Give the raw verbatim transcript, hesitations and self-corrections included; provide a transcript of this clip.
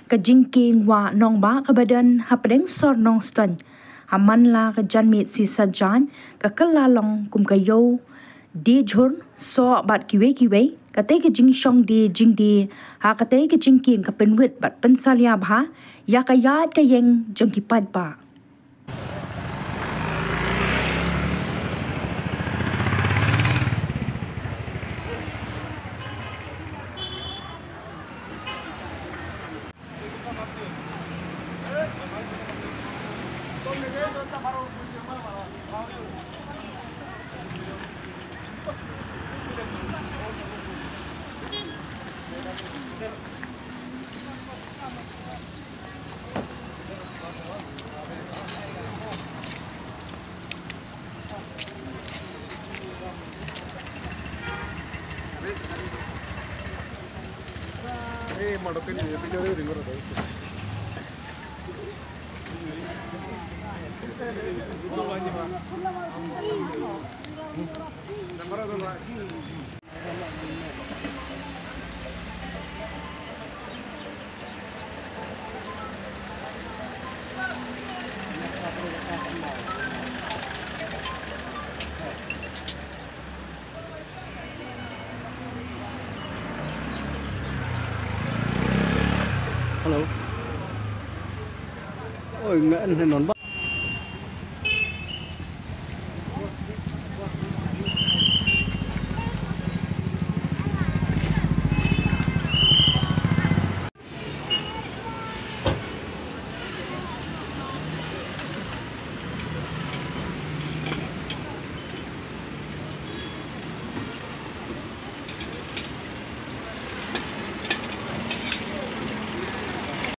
Ka jingkieng wah nongbah kaba don hapdeng sor Nongstoiñ ha man la ka janmiet shisha jaiñ ka kylla long kum ka ïew die jhur, soh bad kiwei kiwei. Katei ka jingshong die jingdie ha katei ka jingkieng ka pynwit bad pynsalia bha ïa ka ïaid ka ïeng jong ki paidbah. Hello. Oi, nga en non ba.